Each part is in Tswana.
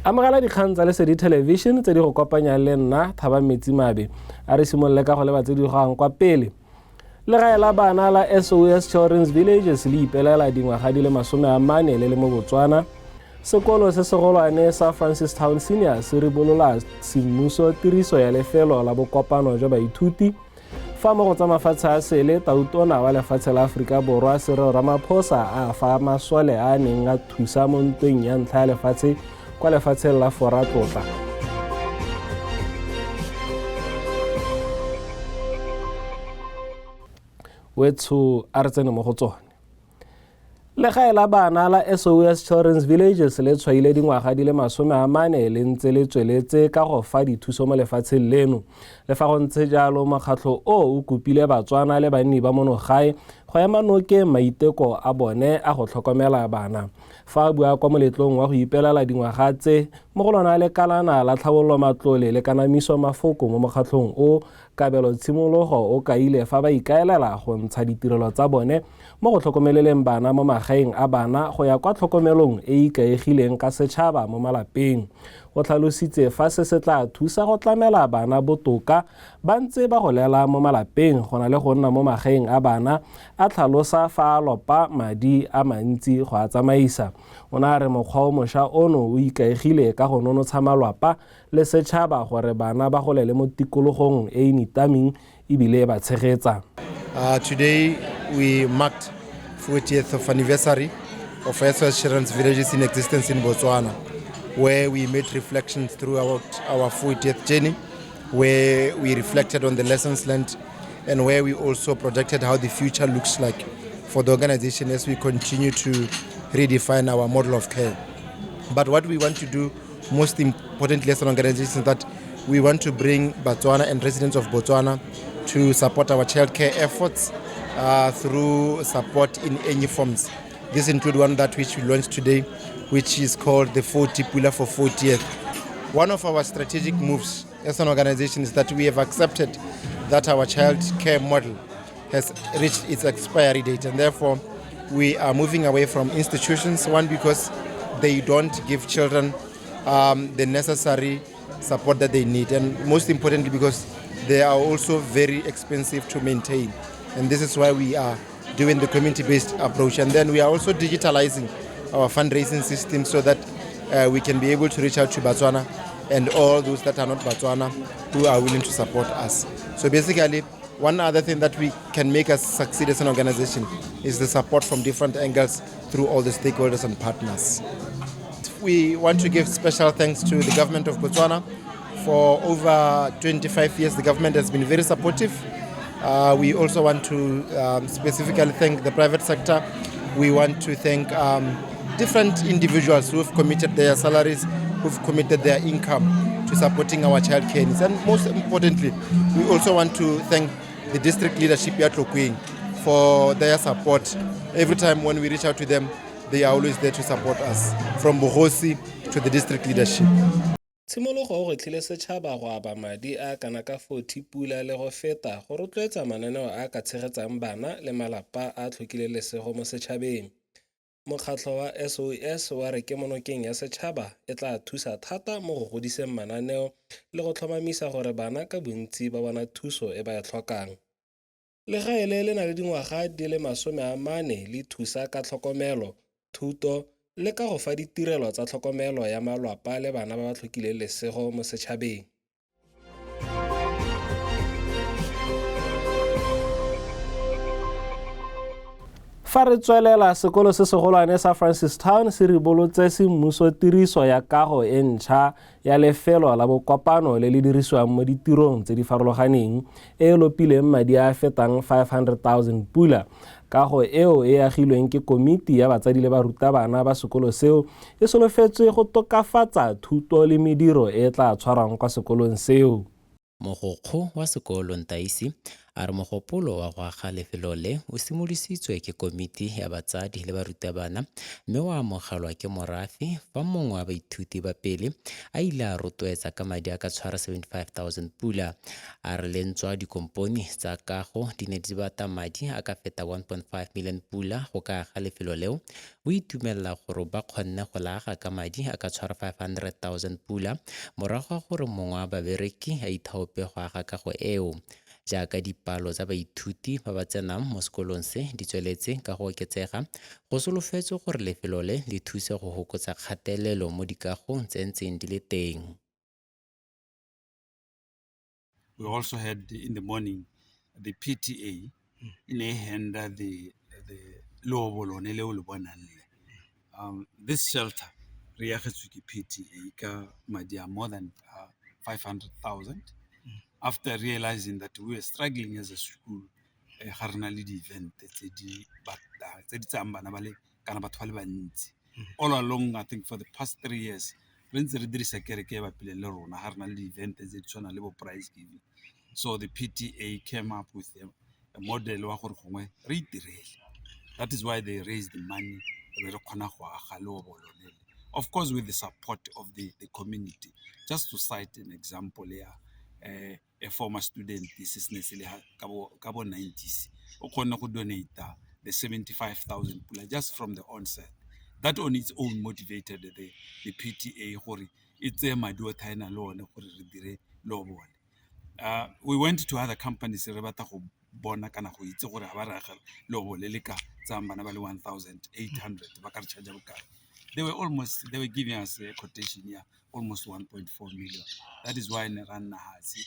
Amogela dikgang tsa Lesedi Television tse di go kopanyang le nna Thaba Metsi Mabe. A re simolole ka go leba tse di gogang kwa pele. Legae la bana la SOS Children's Villages le ipelela dingwaga di le 40 le le mo Botswana. Sekolo se segolwane sa Francistown Senior se ribolola semmuso tiriso ya lefelo la bokopano jwa baithuti. Fa mo go tsa mafatshe a sele, tautona wa lefatshe la Aforika Borwa Cyril Ramaphosa a fa masole a a neng a thusa mo ntweng ya ntlha ya lefatshe kwa lefatsheng la Fora tlotla. Wetsho a re tsene mo go tsone. Legae la bana la SOS Children's Villages le tshwaile dingwaga di le 40 le ntse le tsweletse ka go fa dithuso mo lefatsheng leno. Le fa go ntse jalo, mokgatlho o o kopile Batswana le banni ba mono gae go ema nokeng maiteko a bone a go tlhokomela bana. Fa a bua kwa moletlong wa go ipelela dingwaga tse, mo go lona lekalana la tlhabololo matlole le kanamiso mafoko mo mokgatlhong o, Kabelo Tshimologo o kaile fa ba ikaelela go ntsha ditirelo tsa bone mo go tlhokomeleleng bana mo magaeng a bana go ya kwa tlhokomelong e e ikaegileng ka setšhaba mo malapeng. O tlhalositse fa se se tla thusa go tlamela bana botoka ba ntse ba golela mo malapeng go na le go nna mo magaeng a bana, a tlhalosa fa a lopa madi a mantsi go a tsamaisa. O ne a re mokgwa o mošwa ono o ikaegile ka go nonotsha malwapa le setšhaba gore bana ba golele mo tikologong e e nitameng ebile e ba tshegetsa. Today we marked 40th of anniversary of SOS Children's Villages in existence in Botswana, where we made reflections throughout our 40th journey, where we reflected on the lessons learned and where we also projected how the future looks like for the organization as we continue to redefine our model of care. But what we want to do most importantly as an organization is that we want to bring Botswana and residents of Botswana to support our childcare efforts through support in any forms. This includes one that which we launched today, which is called the 40 Pula for 40th. One of our strategic moves as an organization is that we have accepted that our child care model has reached its expiry date, and therefore we are moving away from institutions, one, because they don't give children the necessary support that they need, and most importantly because they are also very expensive to maintain. And this is why we are doing the community-based approach. And then we are also digitalizing our fundraising system so that we can be able to reach out to Botswana and all those that are not Botswana who are willing to support us. So basically, one other thing that we can make us succeed as an organization is the support from different angles through all the stakeholders and partners. We want to give special thanks to the government of Botswana. For over 25 years, the government has been very supportive. We also want to specifically thank the private sector. We want to thank different individuals who have committed their salaries, who've committed their income to supporting our child care needs. And most importantly, we also want to thank the district leadership at Tlokweng for their support. Every time when we reach out to them, they are always there to support us, from Bogosi to the district leadership. Tshimologo o gwetlhile setšhaba go aba madi a kana ka 40 pula le go feta go rotloetsa mananeo a ka tshegetsang bana le malapa a tlhokileng lesego mo setšhabeng. Mokgatlho wa SOS wa re kemonokeng ya setšhaba e tla thusa thata mo go godiseng mananeo le go tlhomamisa gore bana ka bontsi ba bona thuso e ba e tlhokang. Legae le le na le dingwaga di le 40 le thusa ka tlhokomelo, thuto le ka go fa ditirelo tsa tlhokomelo ya malwapa le bana ba ba tlhokileng lesego mo setšhabeng. Fa re tswelela, sekolo se segolwane sa Francistown se ribolotse semmuso tiriso ya kago e ntšha ya lefelo la bokopano le le dirisiwang mo ditirong tse di farologaneng e e lopileng madi a a fetang 500,000 pula. Kago eo e agilweng ke komiti ya batsadi le barutabana ba sekolo seo e solofetswe go tokafatsa thuto le mediro e e tla tshwarwang kwa sekolong seo. Mogokgo wa sekolo Ntaisi A re mogopolo wa go aga lefelo le o simolodisitswe ke komiti ya batsadi le barutabana mme wa amogelwa ke morafe fa mongwe wa baithuti ba pele a ile a rotloetsa ka madi a ka tshwara 75,000 pula. A re le ntswa dikompone tsa kago di ne di bata madi a ka feta 1.5 million pula go ka aga lefelo leo, o itumelela gore ba kgonne go le aga ka madi a ka tshwara 500,000 pula morago ga gore mongwe wa babereki a ithaope go aga kago eo. Jaaka dipalo tsa baithuti ba ba tsenang mo sekolong se di tsweletse ka go oketsega, go solofetswe gore lefelo le le thuse go fokotsa kgatelelo mo dikagong tse ntseng di le teng. We also had in the morning the PTA e ne e handa the leobo lone le o le bonang le. This shelter re agetswe ke PTA ka madi a more than 500,000 after realizing that we were struggling as a school ga re na le di-event tse di tse di tsayang bana ba le kana batho ba le bantsi. All along, I think for the past 3 years, re ntse re dirisa kereke e bapileng le rona ga re na le di-event tse di tshwanang le bo prize giving. So the PTA came up with a model wa gore gongwe re itirele. That is why they raised the money re be re kgona go aga leobo lone le, of course with the support of the community. Just to cite an example ya a former student se se ne se le ka bo 90s, o kgonne go donata the 75,000 pula just from the onset. That on its own motivated the PTA gore e tseye madi otlhe a e nang le one gore re dire leobole. We went to other companies re batla go bona kana go itse gore ga ba re agela leobole le ka tsayang bana ba le 1800 ba ka re charge bokae. They were giving us a quotation ya almost 1.4 million. That is why ne ra nna hatshe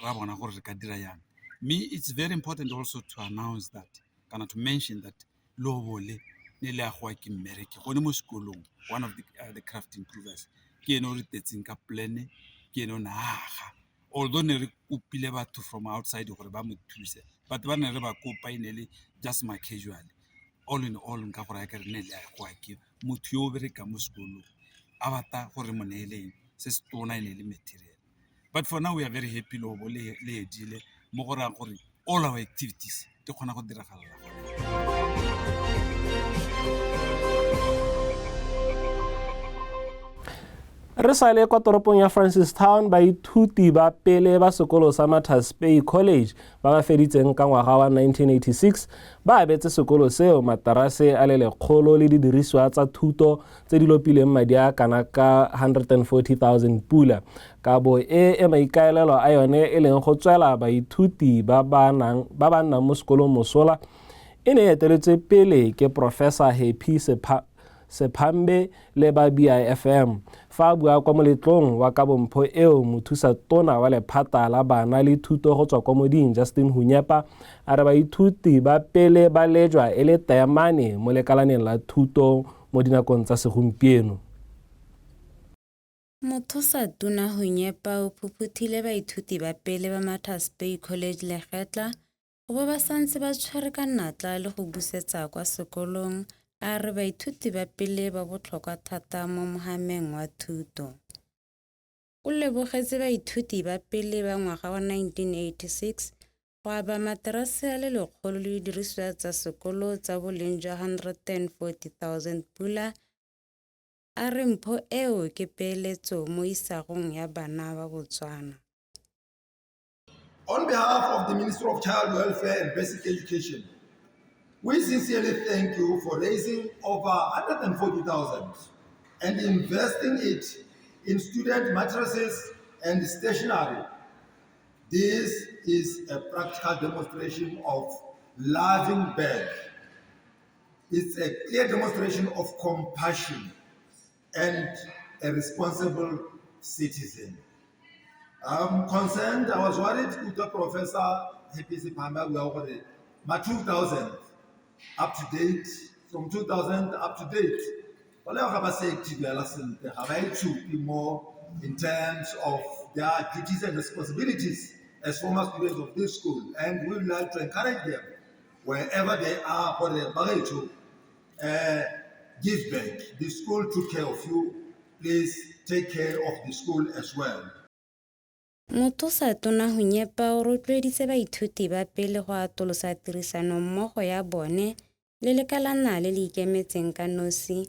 ra bona gore re ka dira yang. Mme it's very important also to announce that kana to mention that leobole ne le agiwa ke mmereki gone mo sekolong, one of the craft improvers. Ke ene o re tetseng ka plan, ke ene o ne aga, although ne re kopile batho from outside gore ba mo thuse, but ba ne re ba kopa e ne le just my casual. All in all, nka gore ka re ne le agiwa ke motho yo o berekang mo sekolong a batla gore mo neeleng se se tona e ne le material. But for now we are very happy, lobo le edile mo go rayang gore all our activities di kgona go diragalela gone. Re sa le kwa toropong ya Francistown, baithuti ba pele ba sekolo sa Matters Bay College ba ba feditseng ka ngwaga wa 1986 ba abetse sekolo seo materase a le 100 le didirisiwa tsa thuto tse di lopileng madi a kana ka 140,000 pula. Kabo e e maikaelelo a yone e leng go tswela baithuti ba ba nnang mo sekolong mosola e ne e eteletswe pele ke Professor Happy Sephambe le ba BIFM. Fa a bua kwa moletlong wa kabompho eo, mothusa tona wa lephata la bana le thuto go tswa kwa moding, Justin Hunyepa, a re baithuti ba pele ba lejwa e le taemane mo lekalaneng la thuto mo dinakong tsa segompieno. Mothusa tona Hunyepa o phophothile baithuti ba pele ba Matters Bay College legetla go bo ba santse ba tshwere ka natla le go busetsa kwa sekolong. A re baithuti ba pele ba botlhokwa thata mo mohameng wa thuto. O lebogetse baithuti ba pele ba ngwaga wa 1986 go aba materase a le 100 le didirisiwa tsa sekolo tsa boleng jwa 140,000 pula. A re mpho eo ke peeletso mo isagong ya bana ba Botswana. On behalf of the Ministry of Child Welfare and Basic Education, we sincerely thank you for raising over 140,000 and investing it in student mattresses and stationery. This is a practical demonstration of loving back. It's a clear demonstration of compassion and a responsible citizen. I'm concerned, I was worried with the Professor Happy Sipamba, my 2000 up to date, from 2000 up to date. More in terms of their duties and responsibilities as former students of this school, and we would like to encourage them wherever they are for the to give back. The school took care of you. Please take care of the school as well. Mothusa Tona Hunyepa o rotloeditse baithuti ba pele go atolosa tirisanommogo ya bone le lekalana le le ikemetseng ka nosi.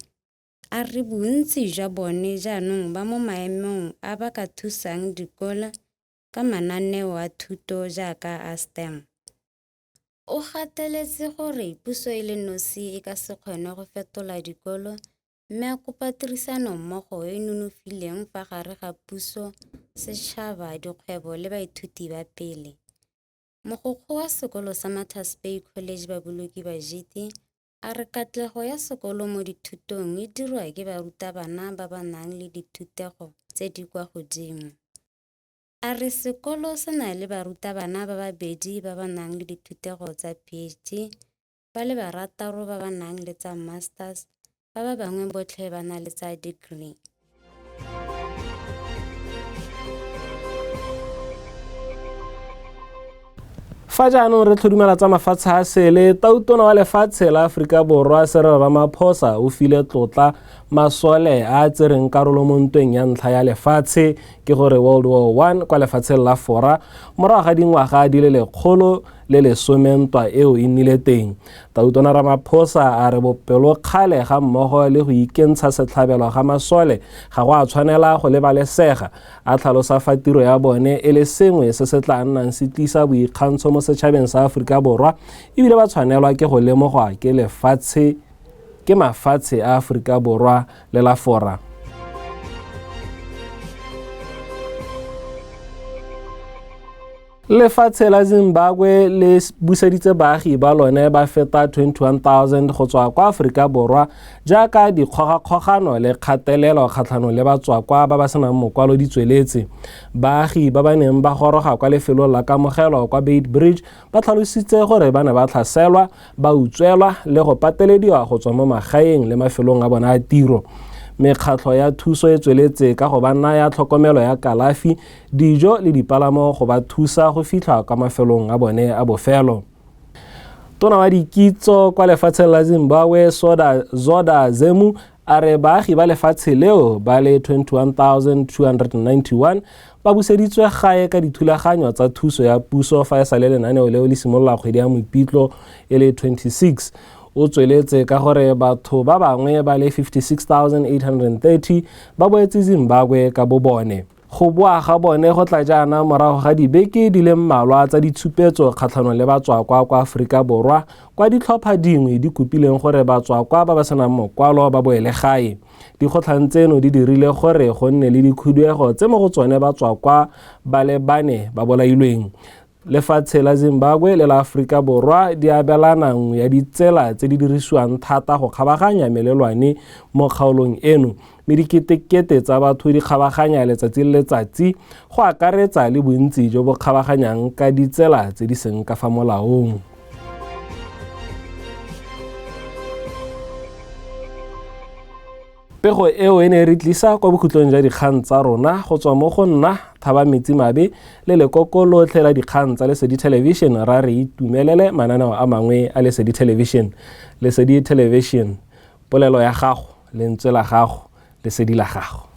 A re bontsi jwa bone jaanong ba mo maemong a ba ka thusang dikolo ka mananeo a thuto jaaka a STEM. O gateletse gore puso e le nosi e ka se kgone go fetola dikolo mme a kopa tirisanommogo e e nonofileng fa gare ga puso, setšhaba, dikgwebo le baithuti ba pele. Mogokgo wa sekolo sa Matthias Bay College Baboloki Bajiti a re katlego ya sekolo mo dithutong e dirwa ke barutabana ba ba nang le dithutego tse di kwa godimo. A re sekolo se na le barutabana ba babedi ba ba nang le dithutego tsa PhD, ba le barataro ba ba nang le tsa Masters, ba ba bangwe botlhe ba na le tsa degree. Fa jaanong re tlhodumela tsa mafatshe a sele, tautona wa lefatshe la Aforika Borwa Cyril Ramaphosa o file tlotla masole a a tsereng karolo mo ntweng ya ntlha ya lefatshe, ke gore World War I kwa lefatsheng la Fora, morago ga dingwaga di le 110 ntwa eo e nnile teng. Tautona Ramaphosa a re bopelokgale ga mmogo le go ikentsha setlhabelo ga masole ga go a tshwanela go lebalesega, a tlhalosa fa tiro ya bone e le sengwe se se tla nnang se tlisa boikgantsho mo setšhabeng sa Aforika Borwa, ebile ba tshwanelwa ke go lemogwa ke lefatshe ke mafatshe a Aforika Borwa le la Fora. Lefatshe la Zimbabwe le buseditse baagi ba lone ba feta 21,000 go tswa kwa Aforika Borwa jaaka dikgogakgogano le kgatelelo kgatlhanong le batswakwa ba ba senang mokwalo di tsweletse. Baagi ba ba neng ba goroga kwa lefelong la kamogelo kwa Beitbridge ba tlhalositse gore ba ne ba tlhaselwa, ba utswelwa le go patelediwa go tswa mo magaeng le mafelong a bona a tiro. Mekgatlho ya thuso e tsweletse ka go ba naya tlhokomelo ya kalafi, dijo le dipalamo go ba thusa go fitlha kwa mafelong a bone a bofelo. Tona wa dikitso kwa lefatsheng la Zimbabwe Zoda Zemu a re baagi ba lefatshe leo ba le 21,291 ba buseditswe gae ka dithulaganyo tsa thuso ya puso fa e sale lenaneo leo le simolola kgwedi ya Mopitlo e le 26. O tsweletse ka gore batho ba bangwe ba le 56,830 ba boetse Zimbabwe ka bobone. Go boa ga bone go tla jaana morago ga dibeke di le mmalwa tsa ditshupetso kgatlhanong le batswakwa kwa Aforika Borwa, kwa ditlhopha dingwe di kopileng gore batswakwa ba ba senang mokwalo ba boele gae. Dikgotlhang tseno di dirile gore go nne le dikhuduego tse mo go tsone batswakwa ba le bane ba bolailweng. Lefatshe la Zimbabwe le la Aforika Borwa di abelana nngwe ya ditsela tse di dirisiwang thata go kgabaganya melelwane mo kgaolong eno, mme diketekete tsa batho di kgabaganya letsatsi le letsatsi, go akaretsa le bontsi jo bo kgabaganyang ka ditsela tse di seng ka fa molaong. Pego eo e ne e re tlisa kwa bokhutlong jwa dikgang tsa rona go tswa mo go nna Thaba Metsi Mabe le lekoko lotlhe la dikgang tsa Lesedi Television. Ra re itumelele mananeo a mangwe a Lesedi Television. Lesedi Television, polelo ya gago, lentswe la gago, lesedi la gago.